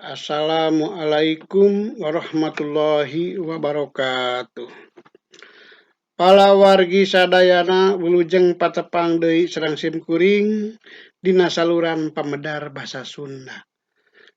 Assalamualaikum warahmatullahi wabarakatuh. Palawargi sadayana wilujeng patepang deui sareng simkuring dina saluran pamedar basa Sunda.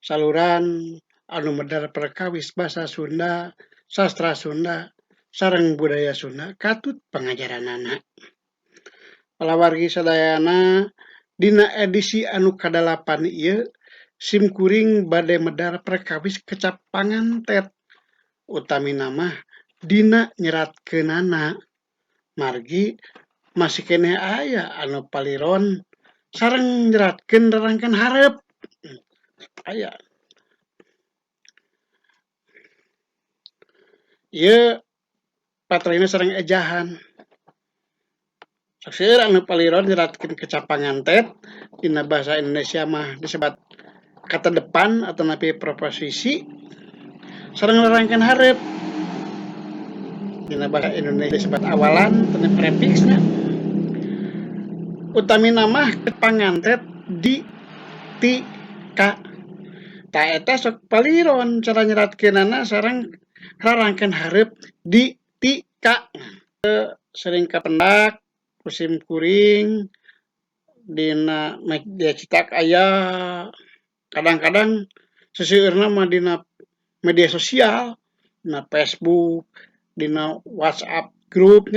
Saluran anu medar perkawis basa Sunda, sastra Sunda, sareng budaya Sunda katut pangajaranana. Palawargi sadayana dina edisi anu kadalapan ieu simkuring bade medar perkawis kecap pangantet utamina mah dina nyeratkeunana margi masih keneh aya anu paliron sareng nyeratkeun rarangken hareup aya. Ieu patrihna sareng ejahan. Seueur anu paliron nyeratkeun kecap pangantet dina bahasa Indonesia mah disebat kata depan atau napi preposisi sareng rarangken hareup. Dina bahasa Indonesia disebut awalan atau prefiksnya. Utamina mah pangantet di, ti, ka. Ta eta sok paliron cara nyeratkeunana sareng rarangken hareup di, ti, ka. Sering kapendak ku simkuring dina media cetak aya, kadang-kadang seseueurna mah dina media sosial, dina Facebook, dina WhatsApp grup,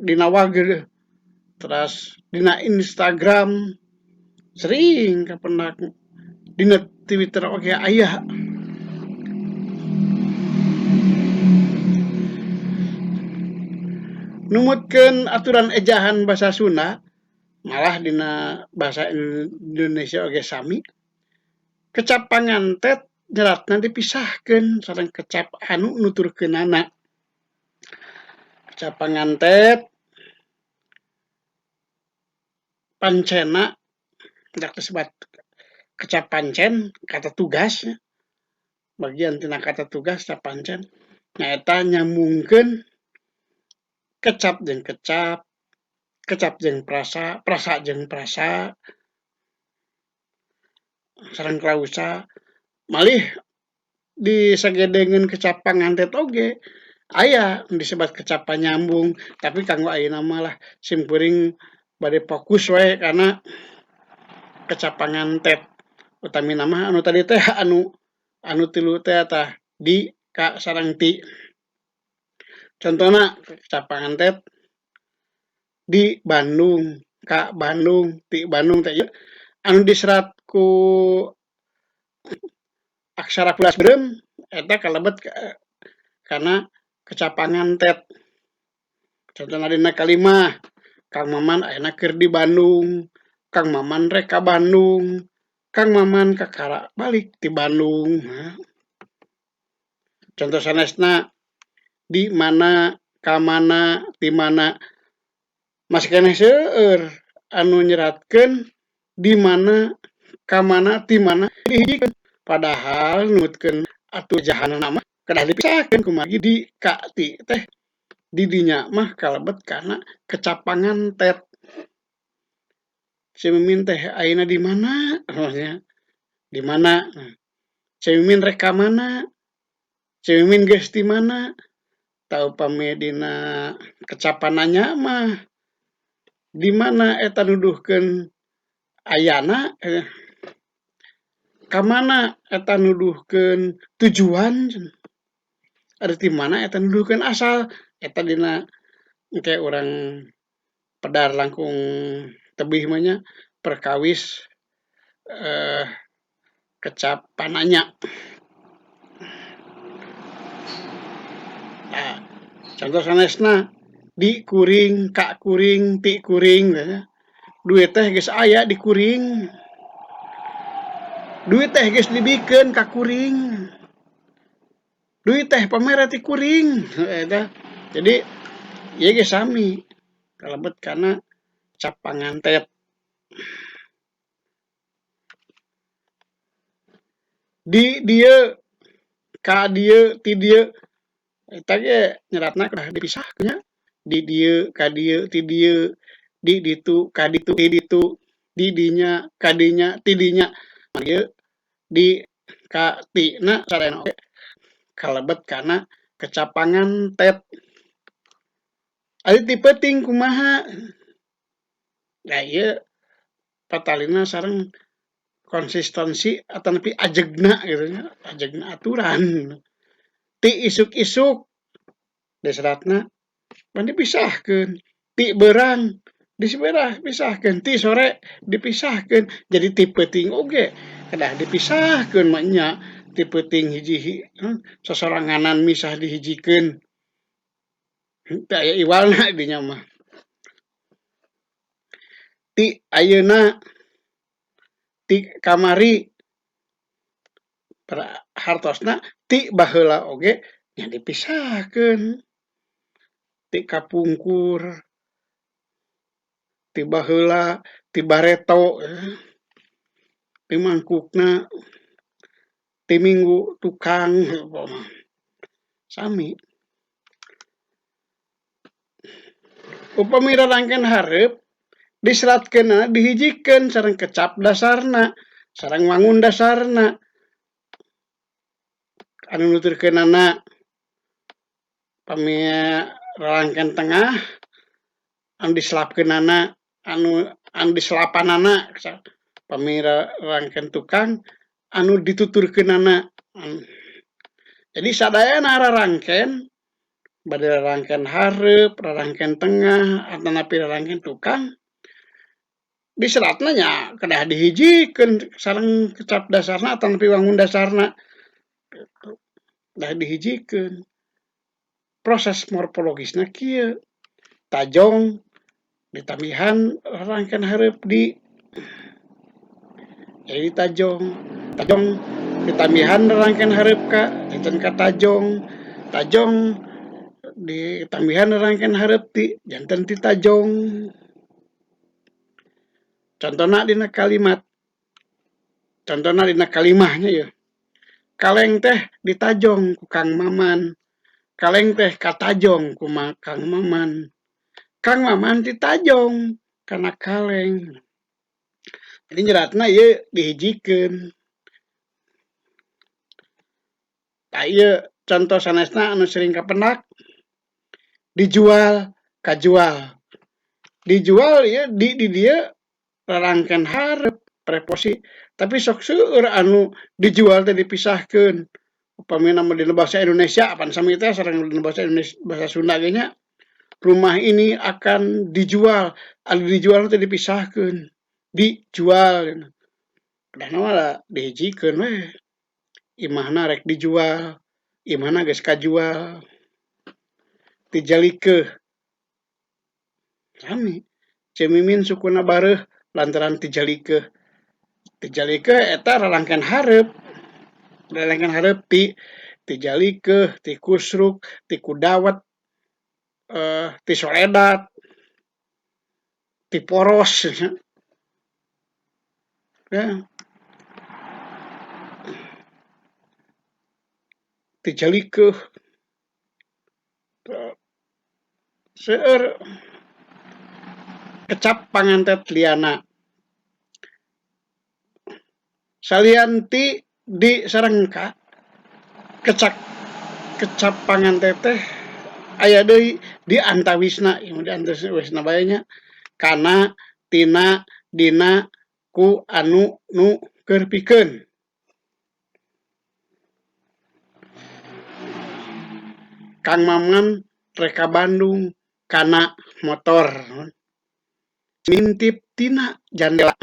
dina Wageur, teras dina Instagram sering kapendak, dina Twitter oge aya. Numutkeun aturan ejahan basa Sunda, malah dina bahasa Indonesia oge sami, kecap pangantet nyeratna dipisahkeun sareng kecap anu nuturkeunana. Kecap pangantet pancena dak disebat kecap pancen kata tugas, bagian tina kata tugas kecap pancen nyaeta nyambungkeun kecap jeung kecap, kecap jeung prasa, prasa jeung prasa, sareng klausa. Malih disagedengeun kecap pangantet oge aya disebat kecap panyambung, tapi kanggo ayeuna mah lah simkuring bade fokus wae kana kecap pangantet. Utamina mah anu tadi teh anu tilu teh tah di, ka, sareng ti. Contohna kecap pangantet di Bandung, ka Bandung, ti Bandung teh ieu anu diserat ku aksara pulas beureum eta kalebet kana kecap pangantet. Contohna dina kalimah Kang Maman ayeuna keur di Bandung, Kang Maman rek ka Bandung, Kang Maman kakara balik ti Bandung. Contoh sanesna di mana, ka mana, ti mana. Masih keneh seueur anu nyeratkeun di mana, ka mana, ti mana dihijikeun. Padahal numutkeun atuh ejahanana mah kedah dipisahkeun kumargi di, ka, ti teh di dinya mah kalebet kana kecap pangantet. Si Mimin teh ayeuna di mana? Maksudnya di mana? Si Mimin rek ka mana? Si Mimin geus di mana? Tah upami dina kecapan nanya mah di mana eta nuduhkeun ayana, ka mana eta nuduhkeun tujuan, ari ti mana eta nuduhkeun asal, eta dina engke urang pedar langkung tebih mah nya perkawis kecap pananya. Nah, contoh sanesna di kuring, ka kuring, ti kuring, duit teh geus aya di kuring, duit teh geus dibikeun ka kuring, duit teh pamere ti kuring, eta. Jadi ieu ge sami kalebet kana cap pangantet. Di dieu, ka dieu, ti dieu, eta ge nyeratna kedah dipisahkeun nya. Di dieu, ka dieu, ti dieu, di ditu, ka ditu, ti ditu, di dinya, ka dinya, ti dinya. Ieu di ka ti na sadayana oge kalebet kana kecap pangantet. Ari ti peuting kumaha? Nah ieu patalina sareng konsistensi atanapi ajegna kitu nya, ajegna aturan. Ti isuk-isuk diseratna pan dipisahkeun, ti beurang dipisahkeun, ti sore dipisahkeun. Jadi ti peuting oge kedah dipisahkeun mah nya, ti peuting hiji sasoranganan misah dihijikeun. Teu aya iwalna dinya mah. Ti ayeuna, ti kamari, hartosna ti baheula oge nya dipisahkeun. Ti kapungkur, ti baheula, ti bareto, ti mangkukna, ti minggu tukang sami. Upami rarangken hareup diseratkeunana dihijikeun sareng kecap dasarna, sareng wangun dasarna. Anu nuturkeunana pami rarangken tengah anu diselapkeunana anu diselapanana pami rarangken tukang anu dituturkeunana. Jadi sadayana rarangken bade rarangken hareup, rarangken tengah, atanapi rarangken tukang diseratna nya kedah dihijikeun sareng kecap dasarna atanapi wangun dasarna kitu. Kedah dihijikeun. Proses morfologisna kieu. Tajong ditambihan rarangken hareup di jadi tajong, tajong ditambihan rarangken hareup ka janten ka tajong, tajong ditambihan rarangken hareup ti janten ti tajong. Contona dina kalimat, contona dina kalimahnya yeuh. Kaleng teh ditajong ku Kang Maman, kaleng teh katajong ku Kang Maman. Kang Maman ditajong kana kaleng. Jadi nyeratna ieu dihijikeun. Tah ieu conto sanesna anu sering kapendak dijual kajual. Dijual ieu di dieu rarangken hareup preposisi, tapi sok seueur anu dijual teh dipisahkeun. Upami mah dina bahasa Indonesia apan sami teh sareng dina bahasa Indonesia bahasa Sunda ge nya. Rumah ini akan dijual, anu dijual teh dipisahkeun, dijual. Padahal mah dihijikeun we. Imahna rek dijual, imahna geus kajual. Ti jalikeuh. Sami. Ceu Mimin sukuna bareuh lantaran ti jalikeuh. Ti jalikeuh eta rarangken hareup. Rarangken hareup ti jalikeuh, ti kusruk, ti kudawet, ti soredat, ti poros. Ya. Ti jalikeuh. Seueur kecap pangantet liana. Salian ti di sareng ka kecap pangantet teh aya deui di antawisna, di antawisna bae nya kana, tina, dina, ku, anu, nu, keur pikeun. Kang Maman rek ka Bandung kana motor. Mintip tina jandela.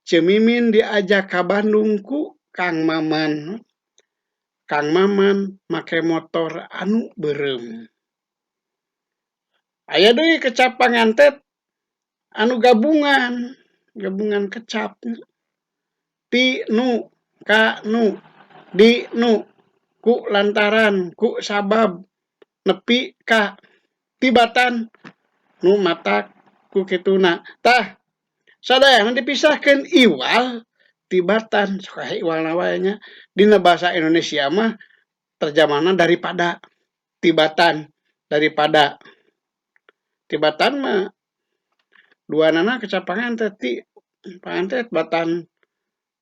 Ceu Mimin diajak ka Bandung ku Kang Maman. Kang Maman make motor anu beureum. Aya deui kecap pangantet anu gabungan, gabungan kecap. Ti nu, ka nu, di nu, ku lantaran, ku sabab, nepi ka, tibatan, nu matak, ku kituna. Tah, sadayana dipisahkeun iwal tibatan, sok aya iwalna wae nya. Dina bahasa Indonesia mah terjemahna daripada, tibatan, daripada. Tibatan mah duanana kecap pangantet ti pangantet batan.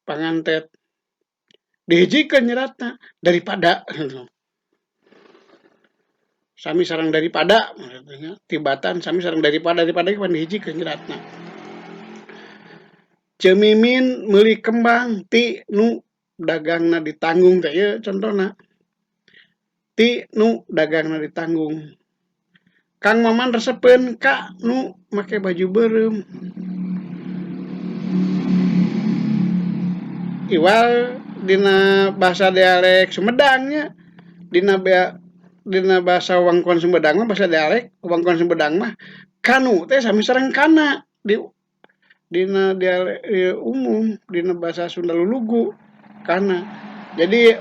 pangantet. Dihijikeun nyeratna daripada sami sareng daripada maksudnya tibatan sami sareng daripada daripada ge pan dihijikeun nyeratna. Ceu Mimin meuli kembang ti nu dagangna ditanggung teh ieu contona. Ti nu dagangna ditanggung. Kang Maman resepeun ka nu make baju beureum. Iwal dina bahasa dialek Sumedang nya dina dina bahasa wewengkon Sumedang mah bahasa dialek wewengkon Sumedang mah kanu teh sami sareng kana di dina dialek umum dina bahasa Sunda lulugu kana. Jadi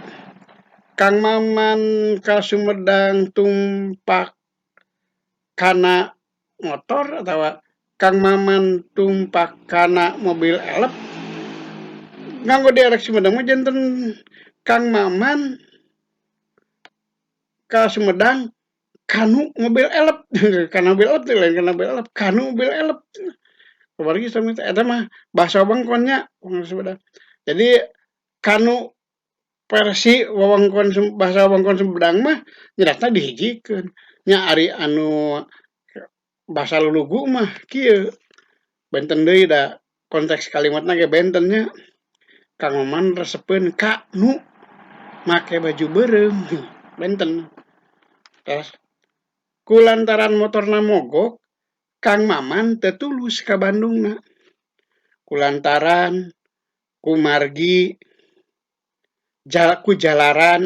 Kang Maman ka Sumedang tumpak kana motor atawa Kang Maman tumpak kana mobil elf nganggo dialek Sumedang mah janten Kang Maman ka Sumedang kanu mobil elf kana mobil elf teh lain kana mobil elf kanu mobil elf. Kamari sami teh eta mah bahasa wewengkon nya Sumedang. Jadi kanu versi wewengkon bahasa wewengkon Sumedang mah nyeratna dihijikeun. Nya ari anu bahasa lulugu mah kieu benten deui da konteks kalimatna ge benten nya. Kang Maman resepeun ka nu make baju beureum benten. Terus kulantaran motorna mogok Kang Maman teu tulus ka Bandungna. Kulantaran kumargi ku jalaran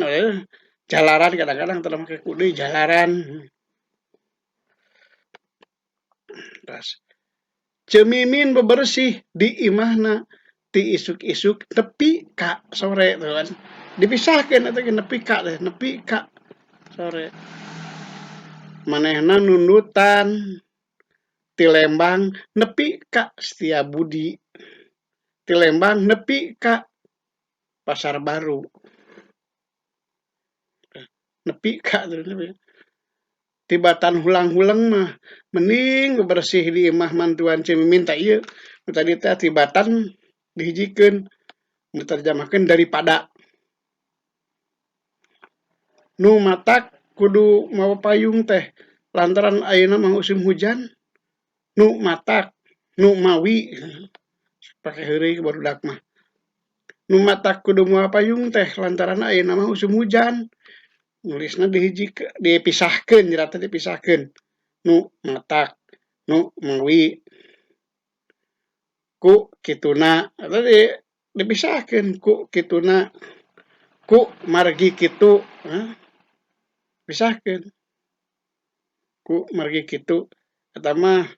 jalaran kadang-kadang teu make ku deui jalaran. Terus Ceu Mimin bebersih di imahna ti isuk-isuk nepi ka sore tuh kan. Dipisahkeun eta ge nepi ka teh nepi ka sore. Manehna nundutan ti Lembang nepi ka Setiabudi. Ti Lembang nepi ka Pasar Baru. Nepi ka tibatan hulang-huleng mah mending bebersih di imah mantuan Ceu Mimin tah ieu nu tadi teh tibatan dihijikeun diterjemahkeun daripada. Nu matak kudu mawa payung teh lantaran ayeuna mah musim hujan nu matak nu mawi pake heureuy barudak mah. Nu matak kudu mawa payung teh lantaran ayeuna mah musim hujan. Nulisna dihijikeun dipisahkeun nyeratna dipisahkeun nu matak nu mawi ku kituna eta dipisahkeun ku kituna ku margi kitu pisahkeun ku margi kitu eta mah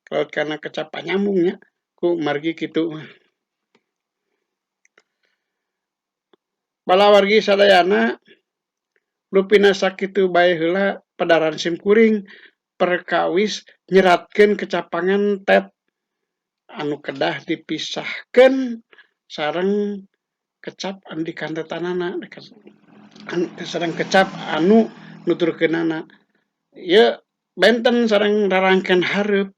laut kana kecap panyambung nya ku margi kitu mah. Balawargi sadayana rupina sakitu bae heula padaran simkuring perkawis nyeratkeun kecapangan tet anu kedah dipisahkeun sareng kecap anu dikantetanana sareng kecap anu nuturkeunana. Ieu benten sareng rarangken hareup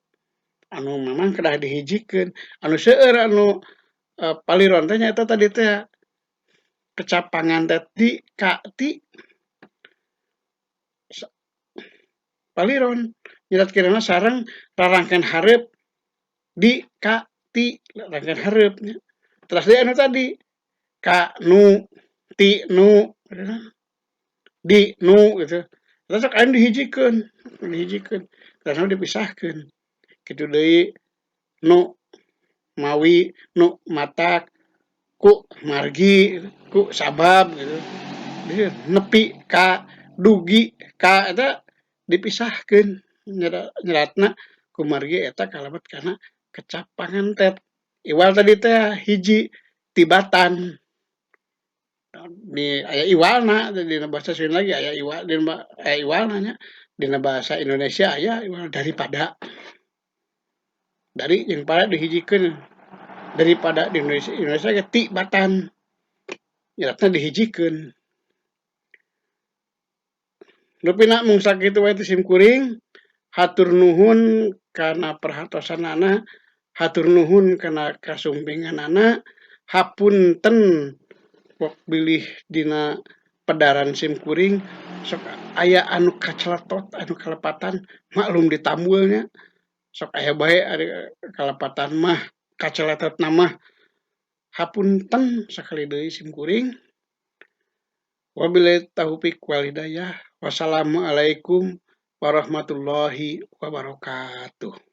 anu memang kedah dihijikeun anu seueur anu paliron teh nyaeta tadi teh kecap pangantet di ka ti paliron nyeratkeunana sareng rarangken hareup di ka ti rarangken hareup nya. Terus deui anu tadi ka nu ti nu di nu gitu. Eta sok anu dihijikeun dihijikeun terus dipisahkeun. Kitu deui nu mawi nu matak ku margi ku sabab gitu. Nepi ka dugi ka eta dipisahkeun nyeratna kumargi eta kalebet kana kecap pangantet. Iwal tadi teh hiji tibatan di aya iwalna dina bahasa Sunda lagi aya iwal dina aya iwalna nya dina bahasa Indonesia aya iwal daripada. Dari jeung pada dihijikeun daripada di Indonesia Indonesia ge tibatan nyeratna dihijikeun. Rupina mung sakitu wae ti simkuring hatur nuhun kana perhatosanana, hatur nuhun kana kasumpinganana, Hapunten pok bilih dina pedaran sim kuring sok aya anu kaceletot, anu kalepatan, maklum ditambul nya sok aya bae ari kalepatan mah, kaceletotna mah. Hapunten sakali deui sim kuring. Wabillahi taufik wal hidayah. Wassalamualaikum warahmatullahi wabarakatuh.